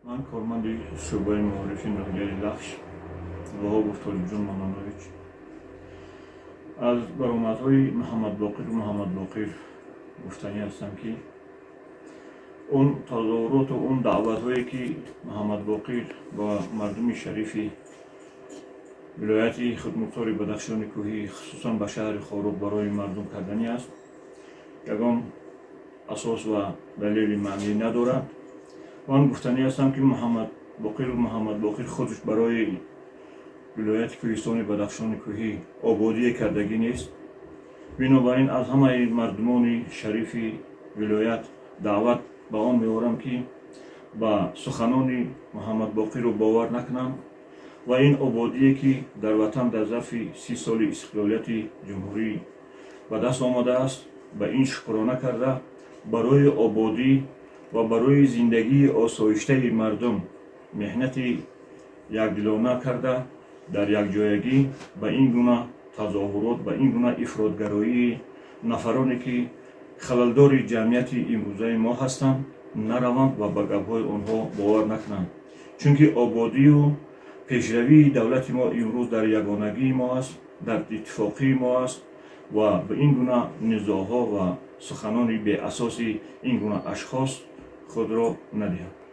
Ман корманди шӯъбаи маорифи ноҳияи Лахш Ваҳобов Толибҷон Манонович. Аз баромадҳои Муҳаммадбоқиру Муҳаммадбоқир гуфтанӣ ҳастам, ки он тазоҳуроту он даъватҳое, ки Муҳаммадбоқир ба мардуми шарифи вилояти худмухтори Бадахшони Кӯҳӣ, хусусан ба шаҳри Хоруғ, барои мардум карданӣ аст, ягон асос ва далели маънӣ надорад. Ман гуфтанӣ ҳастам, ки Муҳаммадбоқиру Муҳаммадбоқир худаш барои вилояти кӯҳистони Бадахшони Кӯҳӣ ободие кардагӣ нест. Бинобар ин аз ҳамаи мардумони шарифи вилоят даъват ба он меорам, ки ба суханони Муҳаммадбоқирро бовар накунанд ва ин ободие, ки дар ватан дар зарфи 30 соли истиқлолияти ҷумҳурӣ ба даст омадааст, ба ин шукрона карда, барои ободӣ ва барои зиндагии осоиштаи мардум меҳнати якдилона карда, дар якҷоягӣ ба ин гуна тазоҳурот, ба ин гуна ифротгароии нафароне, ки халалдори ҷамъияти имрӯзаи мо ҳастанд, нараванд ва ба гапҳои онҳо бовар накунанд, чунки ободию пешравии давлати мо имрӯз дар ягонагии мо аст, дар иттифоқии мо аст ва ба ин гуна низоъҳо ва суханони беасоси ин гуна ашхос худро надиҳанд.